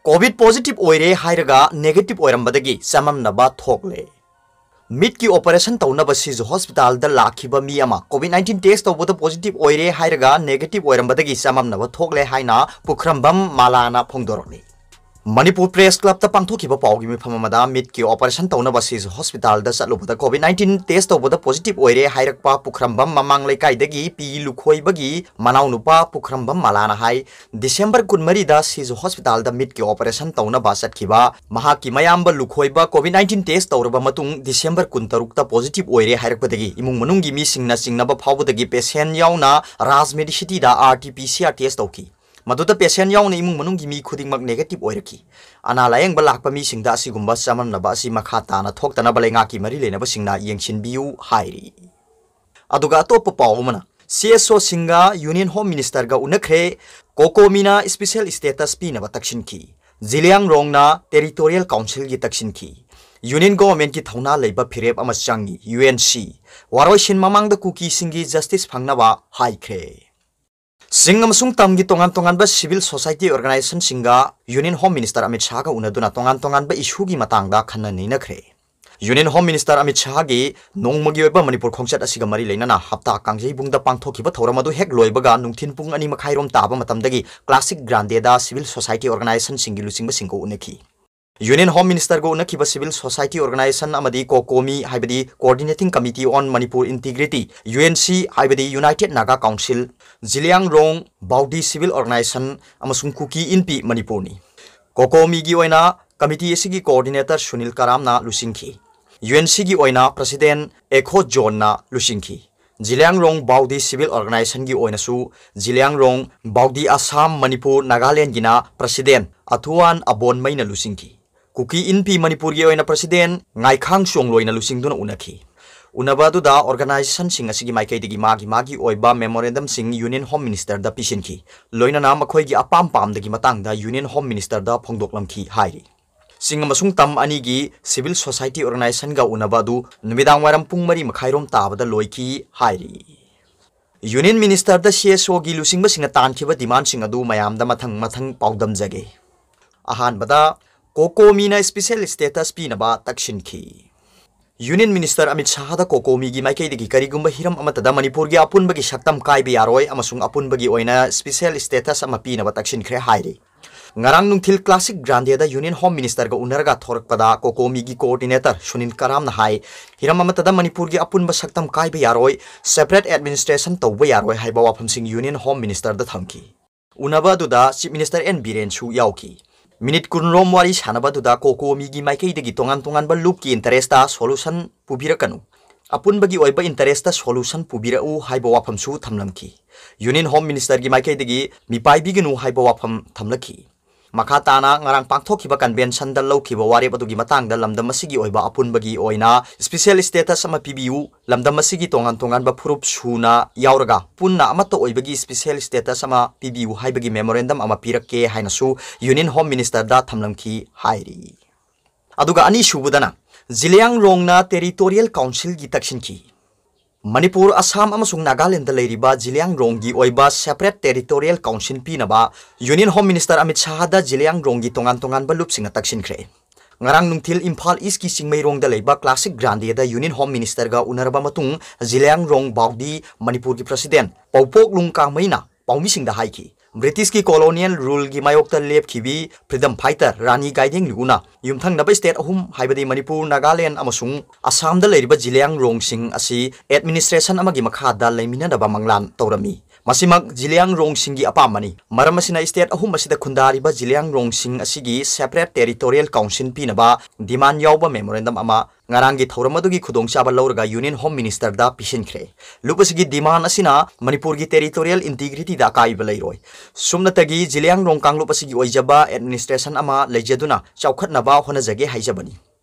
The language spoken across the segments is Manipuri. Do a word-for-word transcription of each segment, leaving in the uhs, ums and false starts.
ꯀꯣꯚꯤꯗ ꯄꯣꯖꯤꯇꯤꯚ ꯑꯣꯏꯔꯦ ꯍꯥꯏꯔꯒ ꯅꯦꯒꯦꯇꯤꯚ ꯑꯣꯏꯔꯝꯕꯗꯒꯤ ꯆꯃꯝꯅꯕ ꯊꯣꯛꯂꯦ꯫ ꯃꯤꯠꯀꯤ ꯑꯣꯄꯔꯦꯁꯟ ꯇꯧꯅꯕ ꯁꯤꯖ ꯍꯣꯁꯄꯤꯇꯥꯜꯗ ꯂꯥꯛꯈꯤꯕ ꯃꯤ ꯑꯃ ꯀꯣꯚꯤꯗ ꯅꯥꯏꯟꯇꯤꯟ ꯇꯦꯁ ꯇꯧꯕꯗ ꯄꯣꯖꯤꯇꯤꯚ ꯑꯣꯏꯔꯦ ꯍꯥꯏꯔꯒ ꯅꯦꯒꯦꯇꯤꯚ ꯑꯣꯏꯔꯝꯕꯗꯒꯤ ꯆꯃꯝꯅꯕ ꯊꯣꯛꯂꯦ ꯍꯥꯏꯅ ꯄꯨꯈ꯭ꯔꯝꯕꯝ ꯃꯂꯥꯅ ꯐꯣꯡꯗꯣꯔꯛꯂꯤ꯫ ꯃꯅꯤꯄꯨꯔ ꯄ꯭ꯔꯦꯁ ꯀ꯭ꯂꯕꯇ ꯄꯥꯡꯊꯣꯛꯈꯤꯕ ꯄꯥꯎꯒꯤ ꯃꯤꯐꯝ ꯑꯃꯗ ꯃꯤꯠꯀꯤ ꯑꯣꯄꯔꯦꯁꯟ ꯇꯧꯅꯕ ꯁꯤꯖ ꯍꯣꯁꯄꯤꯇꯥꯜꯗ ꯆꯠꯂꯨꯕꯗ ꯀꯣꯚꯤꯗ ꯅꯥꯏꯟꯇꯤꯟ ꯇꯦꯁ ꯇꯧꯕꯗ ꯄꯣꯖꯤꯇꯤꯚ ꯑꯣꯏꯔꯦ ꯍꯥꯏꯔꯛꯄ ꯄꯨꯈ꯭ꯔꯝꯕꯝ ꯃꯃꯥꯡ ꯂꯩꯀꯥꯏꯗꯒꯤ ꯄꯤ ꯂꯨꯈꯣꯏꯕꯒꯤ ꯃꯅꯥꯎꯅꯨꯄꯥ ꯄꯨꯈ꯭ꯔꯝꯕꯝ ꯃꯂꯥꯅ ꯍꯥꯏ, ꯗꯤꯁꯦꯝꯕꯔ ꯀꯨꯟꯃꯔꯤꯗ ꯁꯤꯖ ꯍꯣꯁꯄꯤꯇꯥꯜꯗ ꯃꯤꯠꯀꯤ ꯑꯣꯄꯔꯦꯁꯟ ꯇꯧꯅꯕ ꯆꯠꯈꯤꯕ ꯃꯍꯥꯛꯀꯤ ꯃꯌꯥꯝꯕ ꯂꯨꯈꯣꯏꯕ ꯀꯣꯚꯤꯗ ꯅꯥꯏꯟꯇꯤꯟ ꯇꯦꯁ ꯇꯧꯔꯕ ꯃꯇꯨꯡ ꯗꯤꯁꯦꯝꯕꯔ ꯀꯨꯟꯇꯔꯨꯛꯇ ꯄꯣꯖꯤꯇꯤꯚ ꯑꯣꯏꯔꯦ ꯍꯥꯏꯔꯛꯄꯗꯒꯤ ꯏꯃꯨꯡ ꯃꯅꯨꯡꯒꯤ ꯃꯤꯁꯤꯡꯅ ꯆꯤꯡꯅꯕ ꯐꯥꯎꯕꯗꯒꯤ ꯄꯦꯁꯦꯟ ꯌꯥꯎꯅ ꯔꯥꯖ ꯃꯦꯗꯤꯁꯤꯇꯤꯗ R T P C R test ꯇꯧꯈꯤ꯫ ꯃꯗꯨꯗ ꯄꯦꯁꯦꯟ ꯌꯥꯎꯅ ꯏꯃꯨꯡ ꯃꯅꯨꯡꯒꯤ ꯃꯤ ꯈꯨꯗꯤꯡꯃꯛ ꯅꯦꯒꯦꯇꯤꯚ ꯑꯣꯏꯔꯛꯈꯤ꯫ ꯑꯅꯥ ꯂꯥꯌꯦꯡꯕ ꯂꯥꯛꯄ ꯃꯤꯁꯤꯡꯗ ꯑꯁꯤꯒꯨꯝꯕ ꯆꯃꯝꯅꯕ ꯑꯁꯤ ꯃꯈꯥ ꯇꯥꯅ ꯊꯣꯛꯇꯅꯕ ꯂꯩꯉꯥꯛꯀꯤ ꯃꯔꯤ ꯂꯩꯅꯕꯁꯤꯡꯅ ꯌꯦꯡꯁꯤꯟꯕꯤꯌꯨ ꯍꯥꯏꯔꯤ꯫ ꯑꯗꯨꯒ ꯑꯇꯣꯞꯄ ꯄꯥꯎ ꯑꯃꯅ, ꯁꯤ ꯑꯦꯁ ꯑꯣꯁꯤꯡꯒ ꯌꯨꯅꯤꯌꯟ ꯍꯣꯝ ꯃꯤꯅꯤꯁꯇꯔꯒ ꯎꯅꯈ꯭ꯔꯦ, ꯀꯣꯀꯣꯃꯤꯅ ꯁ꯭ꯄꯦꯁꯦꯜ ꯁ꯭ꯇꯦꯇꯁ ꯄꯤꯅꯕ ꯇꯛꯁꯤꯟꯈꯤ꯫ ꯖꯤꯂꯤꯌꯥꯡꯔꯣꯡꯅ ꯇꯦꯔꯤꯇꯣꯔꯤꯌꯦꯜ ꯀꯥꯎꯟꯁꯤꯜꯒꯤ ꯇꯛꯁꯤꯟꯈꯤ꯫ ꯌꯨꯅꯤꯌꯟ ꯒꯣꯚꯔꯟꯃꯦꯟꯠꯀꯤ ꯊꯧꯅꯥ ꯂꯩꯕ ꯐꯤꯔꯦꯞ ꯑꯃ ꯆꯪꯏ, ꯌꯨ ꯑꯦꯟ ꯁꯤ꯫ ꯋꯥꯔꯣꯏꯁꯤꯟ ꯃꯃꯥꯡꯗ ꯀꯨꯀꯤꯁꯤꯡꯒꯤ ꯖꯁꯇꯤꯁ ꯐꯪꯅꯕ ꯍꯥꯏꯈ꯭ꯔꯦ꯫ ꯆꯤꯡ ꯑꯃꯁꯨꯡ ꯇꯝꯒꯤ ꯇꯣꯉꯥꯟ ꯇꯣꯉꯥꯟꯕ ꯁꯤꯚꯤꯜ ꯁꯣꯁꯥꯏꯇꯤ ꯑꯣꯔꯒꯅꯥꯏꯖꯦꯁꯟꯁꯤꯡꯒ ꯌꯨꯅꯤꯌꯟ ꯍꯣꯝ ꯃꯤꯅꯤꯁꯇꯔ ꯑꯃꯤꯠ ꯁꯥꯍꯒ ꯎꯅꯗꯨꯅ ꯇꯣꯉꯥꯟ ꯇꯣꯉꯥꯟꯕ ꯏꯁꯨꯒꯤ ꯃꯇꯥꯡꯗ ꯈꯟꯅ ꯅꯩꯅꯈ꯭ꯔꯦ꯫ ꯌꯨꯅꯤꯌꯟ ꯍꯣꯝ ꯃꯤꯅꯤꯁꯇꯔ ꯑꯃꯤꯠ ꯁꯥꯍꯒꯤ ꯅꯣꯡꯃꯒꯤ ꯑꯣꯏꯕ ꯃꯅꯤꯄꯨꯔ ꯈꯣꯡꯆꯠ ꯑꯁꯤꯒ ꯃꯔꯤ ꯂꯩꯅꯅ ꯍꯞꯇꯥ ꯀꯥꯡꯖꯩꯕꯨꯡꯗ ꯄꯥꯡꯊꯣꯛꯈꯤꯕ ꯊꯧꯔꯝ ꯑꯗꯨ ꯍꯦꯛ ꯂꯣꯏꯕꯒ ꯅꯨꯡꯊꯤꯜ ꯄꯨꯡ ꯑꯅꯤ ꯃꯈꯥꯏꯔꯣꯝ ꯇꯥꯕ ꯃꯇꯝꯗꯒꯤ ꯀ꯭ꯂꯥꯁꯤꯛ ꯒ꯭ꯔꯥꯟꯗꯦꯗ ꯁꯤꯚꯤꯜ ꯁꯣꯁꯥꯏꯇꯤ ꯑꯣꯔꯒꯅꯥꯏꯖꯦꯁꯟꯁꯤꯡꯒꯤ ꯂꯨꯆꯤꯡꯕꯁꯤꯡꯒ ꯎꯅꯈꯤ꯫ ꯌꯨꯅꯤꯌꯟ ꯍꯣꯝ ꯃꯤꯅꯤꯁꯇꯔꯒ ꯎꯅꯈꯤꯕ ꯁꯤꯚꯤꯜ ꯁꯣꯁꯥꯏꯇꯤ ꯑꯣꯔꯒꯅꯥꯏꯖꯦꯁꯟ ꯑꯃꯗꯤ ꯀꯣꯀꯣꯃꯤ ꯍꯥꯏꯕꯗꯤ Coordinating Committee on Manipur Integrity, U N C ꯍꯥꯏꯕꯗꯤ United Naga Council, Zeliangrong Baudi civil organisation ꯑꯃꯁꯨꯡ ꯀꯨꯀꯤ ꯏꯟꯄꯤ ꯃꯅꯤꯄꯨꯔꯅꯤ꯫ ꯀꯣꯀꯣꯃꯤꯒꯤ ꯑꯣꯏꯅ ꯀꯃꯤꯇꯤ ꯑꯁꯤꯒꯤ ꯀꯣꯑꯣꯔꯗꯤꯅꯦꯇꯔ ꯁꯨꯅꯤꯜ ꯀꯔꯥꯝꯅ ꯂꯨꯆꯤꯡꯈꯤ꯫ ꯌꯨ ꯑꯦꯟ ꯁꯤꯒꯤ ꯑꯣꯏꯅ ꯄ꯭ꯔꯁꯤꯗꯦꯟ ꯑꯦꯈꯣ ꯖꯣꯟꯅ ꯂꯨꯆꯤꯡꯈꯤ꯫ ꯖꯤꯂꯤꯌꯥꯡꯔꯣꯡ ꯕꯥꯎꯗꯤ ꯁꯤꯚꯤꯜ ꯑꯣꯔꯒꯅꯥꯏꯖꯦꯁꯟꯒꯤ ꯑꯣꯏꯅꯁꯨ ꯖꯤꯂꯤꯌꯥꯡꯔꯣꯡ ꯕꯥꯎꯗꯤ ꯑꯁꯥꯝ ꯃꯅꯤꯄꯨꯔ ꯅꯥꯒꯥꯂꯦꯟꯒꯤꯅ ꯄ꯭ꯔꯁꯤꯗꯦꯟ ꯑꯊꯨꯋꯥꯟ ꯑꯕꯣꯟꯃꯩꯅ ꯂꯨꯆꯤꯡꯈꯤ꯫ ꯀꯨꯀꯤ ꯏꯟꯄꯤ ꯃꯅꯤꯄꯨꯔꯒꯤ ꯑꯣꯏꯅ ꯄ꯭ꯔꯁꯤꯗꯦꯟ ꯉꯥꯏꯈꯥꯡ ꯆꯣꯡꯂꯣꯏꯅ ꯂꯨꯆꯤꯡꯗꯨꯅ ꯎꯅꯈꯤ꯫ ꯎꯅꯕ ꯑꯗꯨꯗ ꯑꯣꯔꯒꯅꯥꯏꯖꯦꯁꯟꯁꯤꯡ ꯑꯁꯤꯒꯤ ꯃꯥꯏꯀꯩꯗꯒꯤ ꯃꯥꯒꯤ ꯃꯥꯒꯤ ꯑꯣꯏꯕ ꯃꯦꯃꯣꯔꯦꯟꯗꯝꯁꯤꯡ ꯌꯨꯅꯤꯌꯟ ꯍꯣꯝ ꯃꯤꯅꯤꯁꯇꯔꯗ ꯄꯤꯁꯤꯟꯈꯤ꯫ ꯂꯣꯏꯅꯅ ꯃꯈꯣꯏꯒꯤ ꯑꯄꯥꯝ ꯄꯥꯝꯗꯒꯤ ꯃꯇꯥꯡꯗ ꯌꯨꯅꯤꯌꯟ ꯍꯣꯝ ꯃꯤꯅꯤꯁꯇꯔꯗ ꯐꯣꯡꯗꯣꯛꯂꯝꯈꯤ ꯍꯥꯏꯔꯤ꯫ ꯆꯤꯡ ꯑꯃꯁꯨꯡ ꯇꯝ ꯑꯅꯤꯒꯤ ꯁꯤꯚꯤꯜ ꯁꯣꯁꯥꯏꯇꯤ ꯑꯣꯔꯒꯅꯥꯏꯖꯦꯁꯟꯒ ꯎꯅꯕ ꯑꯗꯨ ꯅꯨꯃꯤꯗꯥꯡ ꯋꯥꯏꯔꯝ ꯄꯨꯡ ꯃꯔꯤ ꯃꯈꯥꯏꯔꯣꯝ ꯇꯥꯕꯗ ꯂꯣꯏꯈꯤ ꯍꯥꯏꯔꯤ꯫ ꯌꯨꯅꯤꯌꯟ ꯃꯤꯅꯤꯁꯇꯔꯗ ꯁꯤ ꯑꯦꯁ ꯑꯣꯒꯤ ꯂꯨꯆꯤꯡꯕꯁꯤꯡꯅ ꯇꯥꯟꯈꯤꯕ ꯗꯤꯃꯥꯟꯁꯤꯡ ꯑꯗꯨ ꯃꯌꯥꯝꯗ ꯃꯊꯪ ꯃꯊꯪ ꯄꯥꯎꯗꯝꯖꯒꯦ꯫ ꯑꯍꯥꯟꯕꯗ, ꯀꯣꯀꯣꯃꯤꯅ special status ꯄꯤꯅꯕ ꯇꯛꯁꯤꯟꯈꯤ꯫ Union Minister ꯑꯃꯤꯠ ꯁꯥꯍꯗ ꯀꯣꯀꯣꯃꯤꯒꯤ ꯃꯥꯏꯀꯩꯗꯒꯤ ꯀꯔꯤꯒꯨꯝꯕ ꯍꯤꯔꯝ ꯑꯃꯠꯇꯗ ꯃꯅꯤꯄꯨꯔꯒꯤ ꯑꯄꯨꯟꯕꯒꯤ ꯁꯛꯇꯝ ꯀꯥꯏꯕ ꯌꯥꯔꯣꯏ ꯑꯃꯁꯨꯡ ꯑꯄꯨꯟꯕꯒꯤ ꯑꯣꯏꯅ special status ꯑꯃ ꯄꯤꯅꯕ ꯇꯛꯁꯤꯟꯈ꯭ꯔꯦ ꯍꯥꯏꯔꯤ꯫ ꯉꯔꯥꯡ ꯅꯨꯡꯊꯤꯜ Classic Grande ꯗ Union Home Minister ꯒ ꯎꯅꯔꯒ ꯊꯣꯔꯛꯄꯗ ꯀꯣꯀꯣꯃꯤꯒꯤ coordinator ꯁꯨꯅꯤꯜ ꯀꯔꯥꯝꯅ ꯍꯥꯏ, ꯍꯤꯔꯝ ꯑꯃꯠꯇꯗ ꯃꯅꯤꯄꯨꯔꯒꯤ ꯑꯄꯨꯟꯕ ꯁꯛꯇꯝ ꯀꯥꯏꯕ ꯌꯥꯔꯣꯏ, separate administration ꯇꯧꯕ ꯌꯥꯔꯣꯏ ꯍꯥꯏꯕ ꯋꯥꯐꯝꯁꯤꯡ Union Home Minister ꯗ ꯊꯝꯈꯤ꯫ ꯎꯅꯕ ꯑꯗꯨꯗ Chief Minister ꯑꯦꯟ ꯕꯤꯔꯦꯟꯁꯨ ꯌꯥꯎꯈꯤ꯫ ꯃꯤꯅꯤꯠ ꯀꯨꯟꯔꯣꯝ ꯋꯥꯔꯤ ꯁꯥꯟꯅꯕ ꯑꯗꯨꯗ ꯀꯣꯀꯣꯃꯤꯒꯤ ꯃꯥꯏꯀꯩꯗꯒꯤ ꯇꯣꯉꯥꯟ ꯇꯣꯉꯥꯟꯕ ꯂꯨꯞꯀꯤ interest ꯇ solution ꯄꯨꯕꯤꯔꯛꯀꯅꯨ, ꯑꯄꯨꯟꯕꯒꯤ ꯑꯣꯏꯕ interest ꯇ solution ꯄꯨꯕꯤꯔꯛꯎ ꯍꯥꯏꯕ ꯋꯥꯐꯝꯁꯨ ꯊꯝꯂꯝꯈꯤ꯫ Union Home Minister ꯒꯤ ꯃꯥꯏꯀꯩꯗꯒꯤ ꯃꯤꯄꯥꯏꯕꯤꯒꯅꯨ ꯍꯥꯏꯕ ꯋꯥꯐꯝ ꯊꯝꯂꯛꯈꯤ꯫ ꯃꯈꯥ ꯇꯥꯅ ꯉꯔꯥꯡ ꯄꯥꯡꯊꯣꯛꯈꯤꯕ convention ꯗ ꯂꯧꯈꯤꯕ ꯋꯥꯔꯦꯞ ꯑꯗꯨꯒꯤ ꯃꯇꯥꯡꯗ ꯂꯝꯗꯝ ꯑꯁꯤꯒꯤ ꯑꯣꯏꯕ ꯑꯄꯨꯟꯕꯒꯤ ꯑꯣꯏꯅ special status ꯑꯃ ꯄꯤꯕꯤꯌꯨ, ꯂꯝꯗꯝ ꯑꯁꯤꯒꯤ ꯇꯣꯉꯥꯟ ꯇꯣꯉꯥꯟꯕ ꯐꯨꯔꯨꯞ ꯁꯨꯅ ꯌꯥꯎꯔꯒ ꯄꯨꯟꯅ ꯑꯃꯠꯇ ꯑꯣꯏꯕꯒꯤ special status ꯑꯃ ꯄꯤꯕꯤꯌꯨ ꯍꯥꯏꯕꯒꯤ memorandum ꯑꯃ ꯄꯤꯔꯛꯀꯦ ꯍꯥꯏꯅꯁꯨ Union Home Minister ꯗ ꯊꯝꯂꯝꯈꯤ ꯍꯥꯏꯔꯤ꯫ ꯑꯗꯨꯒ ꯑꯅꯤꯁꯨꯕꯗꯅ ꯖꯤꯂꯤꯌꯥꯡꯔꯣꯡꯅ Territorial Council ꯒꯤ ꯇꯛꯁꯤꯟꯈꯤ꯫ ꯃꯅꯤꯄꯨꯔ, ꯑꯁꯥꯝ ꯑꯃꯁꯨꯡ ꯅꯥꯒꯥꯂꯦꯟꯗ ꯂꯩꯔꯤꯕ ꯖꯤꯂꯤꯌꯥꯡꯔꯣꯡꯒꯤ ꯑꯣꯏꯕ separate Territorial Council ꯄꯤꯅꯕ Union Home Minister ꯑꯃꯤꯠ ꯁꯥꯍꯗ ꯖꯤꯂꯤꯌꯥꯡꯔꯣꯡꯒꯤ ꯇꯣꯉꯥꯟ ꯇꯣꯉꯥꯟꯕ ꯂꯨꯞꯁꯤꯡꯅ ꯇꯛꯁꯤꯟꯈ꯭ꯔꯦ꯫ ꯉꯔꯥꯡ ꯅꯨꯡꯊꯤꯜ ꯏꯝꯐꯥꯜ East ꯀꯤ ꯆꯤꯡꯃꯩꯔꯣꯡꯗ ꯂꯩꯕ Classic Grande ꯗ Union Home Minister ꯒ ꯎꯅꯔꯕ ꯃꯇꯨꯡ ꯖꯤꯂꯤꯌꯥꯡꯔꯣꯡ ꯕꯥꯎꯗꯤ ꯃꯅꯤꯄꯨꯔꯒꯤ President ꯄꯧꯄꯣꯛꯂꯨꯡ ꯀꯥꯡꯃꯩꯅ ꯄꯥꯎꯃꯤꯁꯤꯡꯗ ꯍꯥꯏꯈꯤ, British ꯀꯤ colonial rule ꯒꯤ ꯃꯥꯌꯣꯛꯇ ꯂꯦꯞꯈꯤꯕꯤ freedom fighter ꯔꯥꯅꯤ ꯒꯥꯏꯗꯦꯡꯂꯨꯅ ꯌꯨꯝꯊꯪꯅꯕ state ꯑꯍꯨꯝ, ꯍꯥꯏꯕꯗꯤ ꯃꯅꯤꯄꯨꯔ, ꯅꯥꯒꯥꯂꯦꯟ ꯑꯃꯁꯨꯡ ꯑꯁꯥꯝꯗ ꯂꯩꯔꯤꯕ ꯖꯤꯂꯤꯌꯥꯡꯔꯣꯡꯁꯤꯡ ꯑꯁꯤ administration ꯑꯃꯒꯤ ꯃꯈꯥꯗ ꯂꯩꯃꯤꯟꯅꯅꯕ ꯃꯪꯂꯥꯟ ꯇꯧꯔꯝꯃꯤ꯫ ꯃꯁꯤꯃꯛ ꯖꯤꯂꯤꯌꯥꯡꯔꯣꯡꯁꯤꯡꯒꯤ ꯑꯄꯥꯝꯕꯅꯤ꯫ ꯃꯔꯝ ꯑꯁꯤꯅ state ꯑꯍꯨꯝ ꯑꯁꯤꯗ ꯈꯨꯟꯗꯥꯔꯤꯕ ꯖꯤꯂꯤꯌꯥꯡꯔꯣꯡꯁꯤꯡ ꯑꯁꯤꯒꯤ separate Territorial Council ꯄꯤꯅꯕ demand ꯌꯥꯎꯕ memorandum ꯑꯃ ꯉꯔꯥꯡꯒꯤ ꯊꯧꯔꯝ ꯑꯗꯨꯒꯤ ꯈꯨꯗꯣꯡꯆꯥꯕ ꯂꯧꯔꯒ Union Home Minister ꯗ ꯄꯤꯁꯤꯟꯈ꯭ꯔꯦ꯫ ꯂꯨꯞ ꯑꯁꯤꯒꯤ demand ꯑꯁꯤꯅ ꯃꯅꯤꯄꯨꯔꯒꯤ territorial integrity ꯗ ꯑꯀꯥꯏꯕ ꯂꯩꯔꯣꯏ꯫ ꯁꯨꯞꯅꯇꯒꯤ ꯖꯤꯂꯤꯌꯥꯡꯔꯣꯡ ꯀꯥꯡꯂꯨꯞ ꯑꯁꯤꯒꯤ ꯑꯣꯏꯖꯕ administration ꯑꯃ ꯂꯩꯖꯗꯨꯅ ꯆꯥꯎꯈꯠꯅꯕ ꯍꯣꯠꯅꯖꯒꯦ ꯍꯥꯏꯖꯕꯅꯤ꯫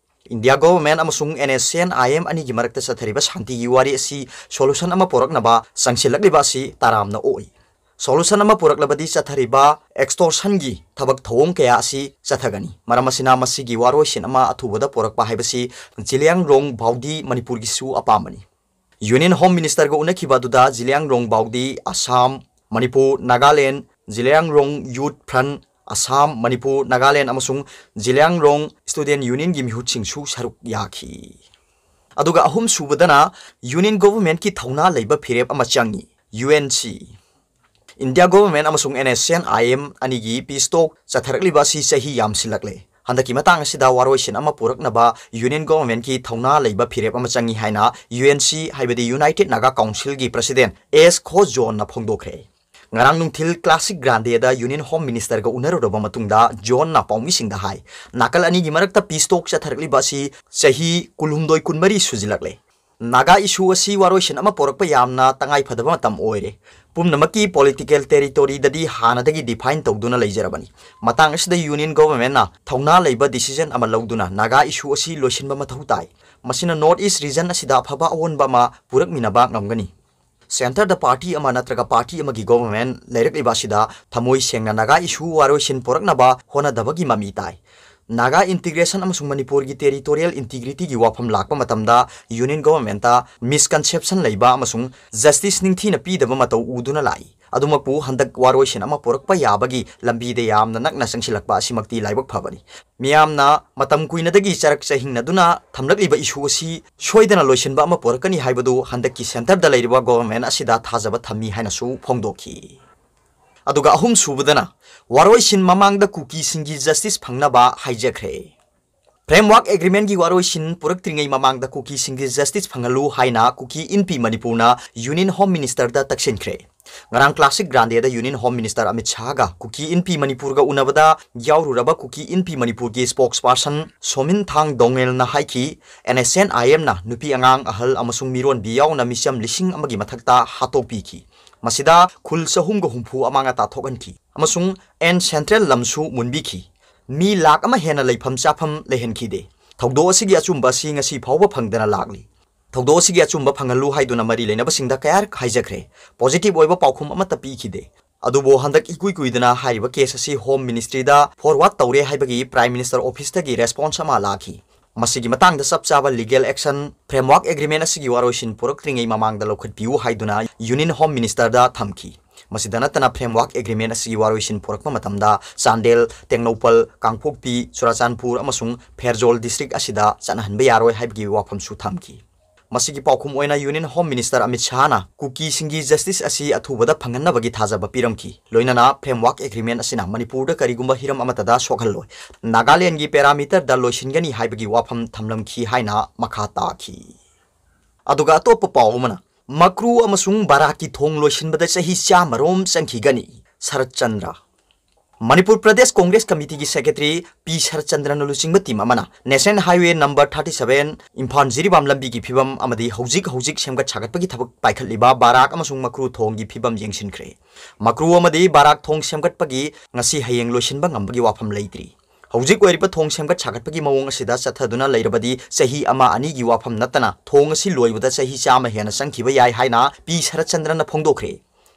India Government ꯑꯃꯁꯨꯡ NSCN-IM ꯑꯅꯤꯒꯤ ꯃꯔꯛꯇ ꯆꯠꯊꯔꯤꯕ ꯁꯥꯟꯇꯤꯒꯤ ꯋꯥꯔꯤ ꯑꯁꯤ solution ꯑꯃ ꯄꯨꯔꯛꯅꯕ ꯆꯪꯁꯤꯜꯂꯛꯂꯤꯕ ꯑꯁꯤ ꯇꯔꯥꯝꯅ ꯑꯣꯛꯏ꯫ Solution ꯑꯃ ꯄꯨꯔꯛꯂꯕꯗꯤ ꯆꯠꯊꯔꯤꯕ extortion ꯒꯤ ꯊꯕꯛ ꯊꯧꯑꯣꯡ ꯀꯌꯥ ꯑꯁꯤ ꯆꯠꯊꯒꯅꯤ꯫ ꯃꯔꯝ ꯑꯁꯤꯅ ꯃꯁꯤꯒꯤ ꯋꯥꯔꯣꯏꯁꯤꯟ ꯑꯃ ꯑꯊꯨꯕꯗ ꯄꯨꯔꯛꯄ ꯍꯥꯏꯕꯁꯤ ꯖꯤꯂꯤꯌꯥꯡꯔꯣꯡ ꯕꯥꯎꯗꯤ ꯃꯅꯤꯄꯨꯔꯒꯤꯁꯨ ꯑꯄꯥꯝꯕꯅꯤ꯫ Union Home Minister ꯒ ꯎꯅꯈꯤꯕ ꯑꯗꯨꯗ ꯖꯤꯂꯤꯌꯥꯡꯔꯣꯡ ꯕꯥꯎꯗꯤ, ꯑꯁꯥꯝ, ꯃꯅꯤꯄꯨꯔ, ꯅꯥꯒꯥꯂꯦꯟ, ꯖꯤꯂꯤꯌꯥꯡꯔꯣꯡ Youth Front, ꯑꯁꯥꯝ, ꯃꯅꯤꯄꯨꯔ, ꯅꯥꯒꯥꯂꯦꯟ ꯑꯃꯁꯨꯡ ꯖꯤꯂꯤꯌꯥꯡꯔꯣꯡ ꯁ꯭ꯇꯨꯗꯦꯟꯠ ꯌꯨꯅꯤꯌꯟꯒꯤ ꯃꯤꯍꯨꯠꯁꯤꯡꯁꯨ ꯁꯔꯨꯛ ꯌꯥꯈꯤ꯫ ꯑꯗꯨꯒ ꯑꯍꯨꯝꯁꯨꯕꯗꯅ ꯌꯨꯅꯤꯌꯟ ꯒꯣꯚꯔꯟꯃꯦꯟꯠꯀꯤ ꯊꯧꯅꯥ ꯂꯩꯕ ꯐꯤꯔꯦꯞ ꯑꯃ ꯆꯪꯏ, U N C. India government ꯑꯃꯁꯨꯡ N S N I M ꯑꯅꯤꯒꯤ ꯄꯤꯁ ꯇꯣꯛ ꯆꯠꯊꯔꯛꯂꯤꯕ ꯑꯁꯤ ꯆꯍꯤ ꯌꯥꯝꯁꯤꯜꯂꯛꯂꯦ꯫ ꯍꯟꯗꯛꯀꯤ ꯃꯇꯥꯡ ꯑꯁꯤꯗ ꯋꯥꯔꯣꯏꯁꯤꯟ ꯑꯃ ꯄꯨꯔꯛꯅꯕ ꯌꯨꯅꯤꯌꯟ ꯒꯣꯚꯔꯟꯃꯦꯟꯠꯀꯤ ꯊꯧꯅꯥ ꯂꯩꯕ ꯐꯤꯔꯦꯞ ꯑꯃ ꯆꯪꯏ ꯍꯥꯏꯅ ꯌꯨ ꯑꯦꯟ ꯁꯤ, ꯍꯥꯏꯕꯗꯤ ꯌꯨꯅꯥꯏꯇꯦꯗ ꯅꯥꯒꯥ ꯀꯥꯎꯟꯁꯤꯜꯒꯤ ꯄ꯭ꯔꯁꯤꯗꯦꯟꯠ ꯑꯦꯁ ꯈꯣꯖꯣꯟꯅ ꯐꯣꯡꯗꯣꯛꯈ꯭ꯔꯦ꯫ ꯉꯔꯥꯡ ꯅꯨꯡꯊꯤꯜ ꯀ꯭ꯂꯥꯁꯤꯛ ꯒ꯭ꯔꯥꯟꯗꯦꯗ ꯌꯨꯅꯤꯌꯟ ꯍꯣꯝ ꯃꯤꯅꯤꯁꯇꯔꯒ ꯎꯅꯔꯨꯔꯕ ꯃꯇꯨꯡꯗ ꯖꯣꯟꯅ ꯄꯥꯎꯃꯤꯁꯤꯡꯗ ꯍꯥꯏ, ꯅꯥꯀꯜ ꯑꯅꯤꯒꯤ ꯃꯔꯛꯇ ꯄꯤꯁ ꯇꯣꯛ ꯆꯠꯊꯔꯛꯂꯤꯕ ꯑꯁꯤ ꯆꯍꯤ ꯀꯨꯟꯍꯨꯝꯗꯣꯏ ꯀꯨꯟꯃꯔꯤ ꯁꯨꯖꯤꯜꯂꯛꯂꯦ꯫ ꯅꯥꯒꯥ ꯏꯁꯨ ꯑꯁꯤ ꯋꯥꯔꯣꯏꯁꯤꯟ ꯑꯃ ꯄꯨꯔꯛꯄ ꯌꯥꯝꯅ ꯇꯉꯥꯏ ꯐꯗꯕ ꯃꯇꯝ ꯑꯣꯏꯔꯦ꯫ ꯄꯨꯝꯅꯃꯛꯀꯤ ꯄꯣꯂꯤꯇꯤꯀꯦꯜ ꯇꯦꯔꯤꯇꯣꯔꯤꯗꯗꯤ ꯍꯥꯟꯅꯗꯒꯤ ꯗꯤꯐꯥꯏꯟ ꯇꯧꯗꯨꯅ ꯂꯩꯖꯔꯕꯅꯤ꯫ ꯃꯇꯥꯡ ꯑꯁꯤꯗ ꯌꯨꯅꯤꯌꯟ ꯒꯣꯚꯔꯟꯃꯦꯟꯠꯅ ꯊꯧꯅꯥ ꯂꯩꯕ ꯗꯤꯁꯤꯖꯟ ꯑꯃ ꯂꯧꯗꯨꯅ ꯅꯥꯒꯥ ꯏꯁꯨ ꯑꯁꯤ ꯂꯣꯏꯁꯤꯟꯕ ꯃꯊꯧ ꯇꯥꯏ꯫ ꯃꯁꯤꯅ ꯅꯣꯔꯠ ꯏꯁ ꯔꯤꯖꯟ ꯑꯁꯤꯗ ꯑꯐꯕ ꯑꯑꯣꯟꯕ ꯑꯃ ꯄꯨꯔꯛꯃꯤꯟꯅꯕ ꯉꯝꯒꯅꯤ꯫ ꯁꯦꯟꯇꯔꯗ ꯄꯥꯔꯇꯤ ꯑꯃ ꯅꯠꯇ꯭ꯔꯒ ꯄꯥꯔꯇꯤ ꯑꯃꯒꯤ ꯒꯣꯚꯔꯟꯃꯦꯟꯠ ꯂꯩꯔꯛꯂꯤꯕ ꯑꯁꯤꯗ ꯊꯃꯣꯏ ꯁꯦꯡꯅ ꯅꯥꯒꯥ ꯏꯁꯨ ꯋꯥꯔꯣꯏꯁꯤꯟ ꯄꯨꯔꯛꯅꯕ ꯍꯣꯠꯅꯗꯕꯒꯤ ꯃꯃꯤ ꯇꯥꯏ꯫ ꯅꯥꯒꯥ ꯏꯟꯇꯤꯒ꯭ꯔꯦꯁꯟ ꯑꯃꯁꯨꯡ ꯃꯅꯤꯄꯨꯔꯒꯤ ꯇꯦꯔꯤꯇꯣꯔꯤꯌꯦꯜ ꯏꯟꯇꯤꯒ꯭ꯔꯤꯇꯤꯒꯤ ꯋꯥꯐꯝ ꯂꯥꯛꯄ ꯃꯇꯝꯗ ꯌꯨꯅꯤꯌꯟ ꯒꯣꯚꯔꯟꯃꯦꯟꯠꯇ ꯃꯤꯁꯀꯟꯁꯦꯞꯁꯟ ꯂꯩꯕ ꯑꯃꯁꯨꯡ ꯖꯁꯇꯤꯁ ꯅꯤꯡꯊꯤꯅ ꯄꯤꯗꯕ ꯃꯇꯧ ꯎꯗꯨꯅ ꯂꯥꯛꯏ꯫ ꯑꯗꯨꯃꯛꯄꯨ ꯍꯟꯗꯛ ꯋꯥꯔꯣꯏꯁꯤꯟ ꯑꯃ ꯄꯨꯔꯛꯄ ꯌꯥꯕꯒꯤ ꯂꯝꯕꯤꯗ ꯌꯥꯝꯅ ꯅꯛꯅ ꯆꯪꯁꯤꯜꯂꯛꯄ ꯑꯁꯤꯃꯛꯇꯤ ꯂꯥꯏꯕꯛ ꯐꯕꯅꯤ꯫ ꯃꯤꯌꯥꯝꯅ ꯃꯇꯝ ꯀꯨꯏꯅꯗꯒꯤ ꯆꯔꯛ ꯆꯍꯤꯡꯅꯗꯨꯅ ꯊꯝꯂꯛꯂꯤꯕ ꯏꯁꯨ ꯑꯁꯤ ꯁꯣꯏꯗꯅ ꯂꯣꯏꯁꯤꯟꯕ ꯑꯃ ꯄꯨꯔꯛꯀꯅꯤ ꯍꯥꯏꯕꯗꯨ ꯍꯟꯗꯛꯀꯤ ꯁꯦꯟꯇꯔꯗ ꯂꯩꯔꯤꯕ ꯒꯣꯚꯔꯟꯃꯦꯟꯠ ꯑꯁꯤꯗ ꯊꯥꯖꯕ ꯊꯝꯃꯤ ꯍꯥꯏꯅꯁꯨ ꯐꯣꯡꯗꯣꯛꯈꯤ꯫ ꯑꯗꯨꯒ ꯑꯍꯨꯝꯁꯨꯕꯗꯅ ꯋꯥꯔꯣꯏꯁꯤꯟ ꯃꯃꯥꯡꯗ ꯀꯨꯀꯤꯁꯤꯡꯒꯤ ꯖꯁꯇꯤꯁ ꯐꯪꯅꯕ ꯍꯥꯏꯖꯈ꯭ꯔꯦ꯫ ꯐ꯭ꯔꯦꯝꯋꯥꯔꯛ ꯑꯦꯒ꯭ꯔꯤꯃꯦꯟꯠꯀꯤ ꯋꯥꯔꯣꯏꯁꯤꯟ ꯄꯨꯔꯛꯇ꯭ꯔꯤꯉꯩ ꯃꯃꯥꯡꯗ ꯀꯨꯀꯤꯁꯤꯡꯒꯤ ꯖꯁꯇꯤꯁ ꯐꯪꯍꯜꯂꯨ ꯍꯥꯏꯅ ꯀꯨꯀꯤ ꯏꯟꯄꯤ ꯃꯅꯤꯄꯨꯔꯅ ꯌꯨꯅꯤꯌꯟ ꯍꯣꯝ ꯃꯤꯅꯤꯁꯇꯔꯗ ꯇꯛꯁꯤꯟꯈ꯭ꯔꯦ꯫ ꯉꯔꯥꯡ ꯀ꯭ꯂꯥꯁꯤꯛ ꯒ꯭ꯔꯥꯟꯗꯦꯗ ꯌꯨꯅꯤꯌꯟ ꯍꯣꯝ ꯃꯤꯅꯤꯁꯇꯔ ꯑꯃꯤꯠ ꯁꯥꯍꯒ ꯀꯨꯀꯤ ꯏꯟꯄꯤ ꯃꯅꯤꯄꯨꯔꯒ ꯎꯅꯕꯗ ꯌꯥꯎꯔꯨꯔꯕ ꯀꯨꯀꯤ ꯏꯟꯄꯤ ꯃꯅꯤꯄꯨꯔꯒꯤ ꯁ꯭ꯄꯣꯛꯁꯄꯥꯔꯁꯟ ꯁꯣꯃꯤꯟ ꯊꯥꯡ ꯗꯣꯡꯉꯦꯜꯅ ꯍꯥꯏꯈꯤ, ꯑꯦꯟ ꯑꯦꯁ ꯑꯦꯟ ꯑꯥꯏ ꯑꯦꯝꯅ ꯅꯨꯄꯤ ꯑꯉꯥꯡ, ꯑꯍꯜ ꯑꯃꯁꯨꯡ ꯃꯤꯔꯣꯟꯕꯤ ꯌꯥꯎꯅ ꯃꯤꯆꯝ ꯂꯤꯁꯤꯡ ꯑꯃꯒꯤ ꯃꯊꯛꯇ ꯍꯥꯠꯇꯣꯛꯄꯤꯈꯤ꯫ ꯃꯁꯤꯗ ꯈꯨꯜ ꯆꯍꯨꯝꯒ ꯍꯨꯝꯐꯨ ꯑꯃꯥꯡ ꯑꯇꯥ ꯊꯣꯛꯍꯟꯈꯤ ꯑꯃꯁꯨꯡ ꯑꯦꯟ ꯁꯦꯟꯇ꯭ꯔꯦꯜ ꯂꯝꯁꯨ ꯃꯨꯟꯕꯤꯈꯤ꯫ ꯃꯤ ꯂꯥꯈ ꯑꯃ ꯍꯦꯟꯅ ꯂꯩꯐꯝ ꯆꯥꯐꯝ ꯂꯩꯍꯟꯈꯤꯗꯦ꯫ ꯊꯧꯗꯣꯛ ꯑꯁꯤꯒꯤ ꯑꯆꯨꯝꯕ ꯑꯁꯤ ꯉꯁꯤ ꯐꯥꯎꯕ ꯐꯪꯗꯅ ꯂꯥꯛꯂꯤ꯫ ꯊꯧꯗꯣꯛ ꯑꯁꯤꯒꯤ ꯑꯆꯨꯝꯕ ꯐꯪꯍꯜꯂꯨ ꯍꯥꯏꯗꯨꯅ ꯃꯔꯤ ꯂꯩꯅꯕꯁꯤꯡꯗ ꯀꯌꯥꯔꯛ ꯍꯥꯏꯖꯈ꯭ꯔꯦ꯫ ꯄꯣꯖꯤꯇꯤꯚ ꯑꯣꯏꯕ ꯄꯥꯎꯈꯨꯝ ꯑꯃꯠꯇ ꯄꯤꯈꯤꯗꯦ꯫ ꯑꯗꯨꯕꯨ ꯍꯟꯗꯛ ꯏꯀꯨꯏ ꯀꯨꯏꯗꯅ ꯍꯥꯏꯔꯤꯕ ꯀꯦꯁ ꯑꯁꯤ ꯍꯣꯝ ꯃꯤꯅꯤꯁꯇ꯭ꯔꯤꯗ ꯐꯣꯔꯋꯥꯔꯗ ꯇꯧꯔꯦ ꯍꯥꯏꯕꯒꯤ ꯄ꯭ꯔꯥꯏꯝ ꯃꯤꯅꯤꯁꯇꯔ ꯑꯣꯐꯤꯁꯇꯒꯤ ꯔꯦꯁꯄꯣꯟꯁ ꯑꯃ ꯂꯥꯛꯈꯤ꯫ ꯃꯁꯤꯒꯤ ꯃꯇꯥꯡꯗ ꯆꯞ ꯆꯥꯕ ꯂꯤꯒꯦꯜ ꯑꯦꯛꯁꯟ ꯐ꯭ꯔꯦꯝꯋꯥꯔꯛ ꯑꯦꯒ꯭ꯔꯤꯃꯦꯟꯠ ꯑꯁꯤꯒꯤ ꯋꯥꯔꯣꯏꯁꯤꯟ ꯄꯨꯔꯛꯇ꯭ꯔꯤꯉꯩ ꯃꯃꯥꯡꯗ ꯂꯧꯈꯠꯄꯤꯌꯨ ꯍꯥꯏꯗꯨꯅ ꯌꯨꯅꯤꯌꯟ ꯍꯣꯝ ꯃꯤꯅꯤꯁꯇꯔꯗ ꯊꯝꯈꯤ꯫ ꯃꯁꯤꯗ ꯅꯠꯇꯅ framework agreement ꯑꯁꯤꯒꯤ ꯋꯥꯔꯣꯏꯁꯤꯟ ꯄꯨꯔꯛꯄ ꯃꯇꯝꯗ ꯆꯥꯟꯗꯦꯜ, ꯇꯦꯡꯅꯧꯄꯜ, ꯀꯥꯡꯄꯣꯛꯄꯤ, ꯆꯨꯔꯥꯆꯥꯟꯄꯨꯔ ꯑꯃꯁꯨꯡ ꯐꯦꯔꯖꯣꯜ district ꯑꯁꯤꯗ ꯆꯠꯅꯍꯟꯕ ꯌꯥꯔꯣꯏ ꯍꯥꯏꯕꯒꯤ ꯋꯥꯐꯝꯁꯨ ꯊꯝꯈꯤ꯫ ꯃꯁꯤꯒꯤ ꯄꯥꯎꯈꯨꯝ ꯑꯣꯏꯅ Union Home Minister Amit ꯁꯥꯍꯅ ꯀꯨꯀꯤꯁꯤꯡꯒꯤ justice ꯑꯁꯤ ꯑꯊꯨꯕꯗ ꯐꯪꯍꯟꯅꯕꯒꯤ ꯊꯥꯖꯕ ꯄꯤꯔꯝꯈꯤ꯫ ꯂꯣꯏꯅꯅ framework agreement ꯑꯁꯤꯅ ꯃꯅꯤꯄꯨꯔꯗ ꯀꯔꯤꯒꯨꯝꯕ ꯍꯤꯔꯝ ꯑꯃꯠꯇꯗ ꯁꯣꯛꯍꯜꯂꯣꯏ꯫ ꯅꯥꯒꯥꯂꯦꯟꯒꯤ parameterꯗ ꯂꯣꯏꯁꯤꯟꯒꯅꯤ ꯍꯥꯏꯕꯒꯤ ꯋꯥꯐꯝ ꯊꯝꯂꯝꯈꯤ ꯍꯥꯏꯅ ꯃꯈꯥ ꯇꯥꯈꯤ꯫ ꯑꯗꯨꯒ ꯑꯇꯣꯞꯄ ꯄꯥꯎ ꯑꯃꯅ, ꯃꯀ꯭ꯔꯨ ꯑꯃꯁꯨꯡ ꯕꯔꯥꯛꯀꯤ ꯊꯣꯡ ꯂꯣꯏꯁꯤꯟꯕꯗ ꯆꯍꯤ ꯆꯥꯃꯔꯣꯝ ꯆꯪꯈꯤꯒꯅꯤ꯫ ꯁꯔꯠ ꯆꯟꯗ꯭ꯔ꯫ ꯃꯅꯤꯄꯨꯔ ꯄ꯭ꯔꯗꯦꯁ ꯀꯣꯡꯒ꯭ꯔꯦꯁ ꯀꯃꯤꯇꯤꯒꯤ secretary ꯄꯤ ꯁꯔꯠ ꯆꯟꯗ꯭ꯔꯅ ꯂꯨꯆꯤꯡꯕ team ꯑꯃꯅ National Highway number thirty seven Imphal Jiribam ꯂꯝꯕꯤꯒꯤ ꯐꯤꯕꯝ ꯑꯃꯗꯤ ꯍꯧꯖꯤꯛ ꯍꯧꯖꯤꯛ ꯁꯦꯝꯒꯠ ꯁꯥꯒꯠꯄꯒꯤ ꯊꯕꯛ ꯄꯥꯏꯈꯠꯂꯤꯕ ꯕꯔꯥꯛ ꯑꯃꯁꯨꯡ ꯃꯀ꯭ꯔꯨ ꯊꯣꯡꯒꯤ ꯐꯤꯕꯝ ꯌꯦꯡꯁꯤꯟꯈ꯭ꯔꯦ꯫ ꯃꯀ꯭ꯔꯨ ꯑꯃꯗꯤ ꯕꯔꯥꯛ ꯊꯣꯡ ꯁꯦꯝꯒꯠꯄꯒꯤ ꯉꯁꯤ ꯍꯌꯦꯡ ꯂꯣꯏꯁꯤꯟꯕ ꯉꯝꯕꯒꯤ ꯋꯥꯐꯝ ꯂꯩꯇ꯭ꯔꯤ꯫ ꯍꯧꯖꯤꯛ ꯑꯣꯏꯔꯤꯕ ꯊꯣꯡ ꯁꯦꯝꯒꯠ ꯁꯥꯒꯠꯄꯒꯤ ꯃꯑꯣꯡ ꯑꯁꯤꯗ ꯆꯠꯊꯗꯨꯅ ꯂꯩꯔꯕꯗꯤ ꯆꯍꯤ ꯑꯃ ꯑꯅꯤꯒꯤ ꯋꯥꯐꯝ ꯅꯠꯇꯅ ꯊꯣꯡ ꯑꯁꯤ ꯂꯣꯏꯕꯗ ꯆꯍꯤ ꯆꯥꯝꯃ ꯍꯦꯟꯅ ꯆꯪꯈꯤꯕ ꯌꯥꯏ ꯍꯥꯏꯅ ꯄꯤ ꯁꯔꯠ ꯆꯟꯗ꯭ꯔꯅ ꯐꯣꯡꯗꯣꯛꯈ꯭ꯔꯦ꯫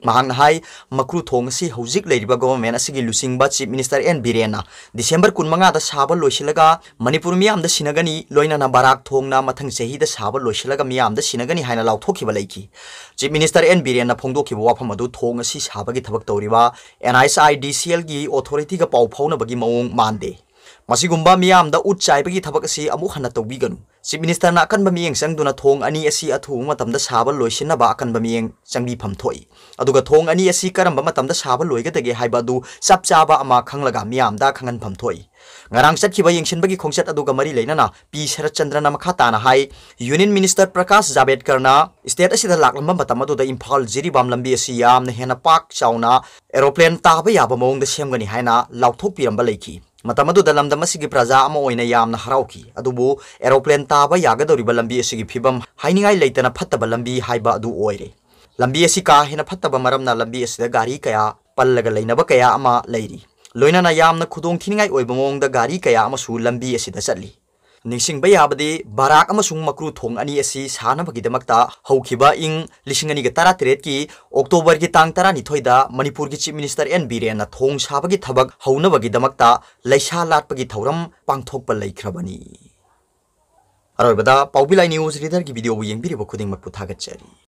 ꯃꯍꯥꯛꯅ ꯍꯥꯏ, ꯃꯀ꯭ꯔꯨ ꯊꯣꯡ ꯑꯁꯤ ꯍꯧꯖꯤꯛ ꯂꯩꯔꯤꯕ government ꯑꯁꯤꯒꯤ ꯂꯨꯆꯤꯡꯕ Chief Minister ꯑꯦꯟ ꯕꯤꯔꯦꯟꯅ December ꯀꯨꯟꯃꯉꯥꯗ ꯁꯥꯕ ꯂꯣꯏꯁꯤꯜꯂꯒ ꯃꯅꯤꯄꯨꯔ ꯃꯤꯌꯥꯝꯗ ꯁꯤꯟꯅꯒꯅꯤ, ꯂꯣꯏꯅꯅ ꯕꯔꯥꯛ ꯊꯣꯡꯅ ꯃꯊꯪ ꯆꯍꯤꯗ ꯁꯥꯕ ꯂꯣꯏꯁꯤꯜꯂꯒ ꯃꯤꯌꯥꯝꯗ ꯁꯤꯟꯅꯒꯅꯤ ꯍꯥꯏꯅ ꯂꯥꯎꯊꯣꯛꯈꯤꯕ ꯂꯩꯈꯤ꯫ Chief Minister ꯑꯦꯟ ꯕꯤꯔꯦꯟꯅ ꯐꯣꯡꯗꯣꯛꯈꯤꯕ ꯋꯥꯐꯝ ꯑꯗꯨ ꯊꯣꯡ ꯑꯁꯤ ꯁꯥꯕꯒꯤ ꯊꯕꯛ ꯇꯧꯔꯤꯕ N H I D C Lꯒꯤ authorityꯒ ꯄꯥꯎ ꯐꯥꯎꯅꯕꯒꯤ ꯃꯑꯣꯡ ꯃꯥꯟꯗꯦ꯫ ꯃꯁꯤꯒꯨꯝꯕ ꯃꯤꯌꯥꯝꯗ ꯎꯠ ꯆꯥꯏꯕꯒꯤ ꯊꯕꯛ ꯑꯁꯤ ꯑꯃꯨꯛ ꯍꯟꯅ ꯇꯧꯕꯤꯒꯅꯨ꯫ Chief Ministerꯅ ꯑꯀꯟꯕ ꯃꯤꯠꯌꯦꯡ ꯆꯪꯗꯨꯅ ꯊꯣꯡ ꯑꯅꯤ ꯑꯁꯤ ꯑꯊꯨꯕ ꯃꯇꯝꯗ ꯁꯥꯕ ꯂꯣꯏꯁꯤꯟꯅꯕ ꯑꯀꯟꯕ ꯃꯤꯠꯌꯦꯡ ꯆꯪꯕꯤꯐꯝ ꯊꯣꯛꯏ꯫ ꯑꯗꯨꯒ ꯊꯣꯡ ꯑꯅꯤ ꯑꯁꯤ ꯀꯔꯝꯕ ꯃꯇꯝꯗ ꯁꯥꯕ ꯂꯣꯏꯒꯗꯒꯦ ꯍꯥꯏꯕ ꯑꯗꯨ ꯆꯞ ꯆꯥꯕ ꯑꯃ ꯈꯪꯂꯒ ꯃꯤꯌꯥꯝꯗ ꯈꯪꯍꯟꯐꯝ ꯊꯣꯛꯏ꯫ ꯉꯔꯥꯡ ꯆꯠꯈꯤꯕ ꯌꯦꯡꯁꯤꯟꯕꯒꯤ ꯈꯣꯡꯆꯠ ꯑꯗꯨꯒ ꯃꯔꯤ ꯂꯩꯅꯅ ꯄꯤ ꯁꯔꯠ ꯆꯟꯗ꯭ꯔꯅ ꯃꯈꯥ ꯇꯥꯅ ꯍꯥꯏ, Union Minister ꯄ꯭ꯔꯀꯥꯁ ꯖꯥꯕꯦꯗꯀꯔꯅ state ꯑꯁꯤꯗ ꯂꯥꯛꯂꯝꯕ ꯃꯇꯝ ꯑꯗꯨꯗ ꯏꯝꯐꯥꯜ ꯖꯤꯔꯤꯕꯥꯝ ꯂꯝꯕꯤ ꯑꯁꯤ ꯌꯥꯝꯅ ꯍꯦꯟꯅ ꯄꯥꯛ ꯆꯥꯎꯅ aeroplane ꯇꯥꯕ ꯌꯥꯕ ꯃꯑꯣꯡꯗ ꯁꯦꯝꯒꯅꯤ ꯍꯥꯏꯅ ꯂꯥꯎꯊꯣꯛꯄꯤꯔꯝꯕ ꯂꯩꯈꯤ꯫ ꯃꯇꯝ ꯑꯗꯨꯗ ꯂꯝꯗꯝ ꯑꯁꯤꯒꯤ ꯄ꯭ꯔꯖꯥ ꯑꯃ ꯑꯣꯏꯅ ꯌꯥꯝꯅ ꯍꯔꯥꯎꯈꯤ꯫ ꯑꯗꯨꯕꯨ aeroplane ꯇꯥꯕ ꯌꯥꯒꯗꯧꯔꯤꯕ ꯂꯝꯕꯤ ꯑꯁꯤꯒꯤ ꯐꯤꯕꯝ ꯍꯥꯏꯅꯤꯡꯉꯥꯏ ꯂꯩꯇꯅ ꯐꯠꯇꯕ ꯂꯝꯕꯤ ꯍꯥꯏꯕ ꯑꯗꯨ ꯑꯣꯏꯔꯦ꯫ ꯂꯝꯕꯤ ꯑꯁꯤ ꯀꯥ ꯍꯦꯟꯅ ꯐꯠꯇꯕ ꯃꯔꯝꯅ ꯂꯝꯕꯤ ꯑꯁꯤꯗ ꯒꯥꯔꯤ ꯀꯌꯥ ꯄꯜꯂꯒ ꯂꯩꯅꯕ ꯀꯌꯥ ꯑꯃ ꯂꯩꯔꯤ꯫ ꯂꯣꯏꯅꯅ ꯌꯥꯝꯅ ꯈꯨꯗꯣꯡ ꯊꯤꯅꯤꯡꯉꯥꯏ ꯑꯣꯏꯕ ꯃꯑꯣꯡꯗ ꯒꯥꯔꯤ ꯀꯌꯥ ꯑꯃꯁꯨ ꯂꯝꯕꯤ ꯑꯁꯤꯗ ꯆꯠꯂꯤ꯫ ꯅꯤꯡꯁꯤꯡꯕ ꯌꯥꯕꯗꯤ, ꯕꯔꯥꯛ ꯑꯃꯁꯨꯡ ꯃꯀ꯭ꯔꯨ ꯊꯣꯡ ꯑꯅꯤ ꯑꯁꯤ ꯁꯥꯅꯕꯒꯤꯗꯃꯛꯇ ꯍꯧꯈꯤꯕ ꯏꯪ ꯂꯤꯁꯤꯡ ꯑꯅꯤꯒ ꯇꯔꯥꯇꯔꯦꯠꯀꯤ Octoberꯒꯤ ꯇꯥꯡ ꯇꯔꯥꯅꯤꯊꯣꯏꯗ ꯃꯅꯤꯄꯨꯔꯒꯤ Chief Minister ꯑꯦꯟ ꯕꯤꯔꯦꯟꯅ ꯊꯣꯡ ꯁꯥꯕꯒꯤ ꯊꯕꯛ ꯍꯧꯅꯕꯒꯤꯗꯃꯛꯇ ꯂꯩꯁꯥ ꯂꯥꯠꯄꯒꯤ ꯊꯧꯔꯝ ꯄꯥꯡꯊꯣꯛꯄ ꯂꯩꯈ꯭ꯔꯕꯅꯤ꯫ ꯑꯔꯣꯏꯕꯗ ꯄꯥꯎꯕꯤ ꯂꯥꯏ news readerꯒꯤ videoꯕꯨ ꯌꯦꯡꯕꯤꯔꯤꯕ ꯈꯨꯗꯤꯡꯃꯛꯄꯨ ꯊꯥꯒꯠꯆꯔꯤ꯫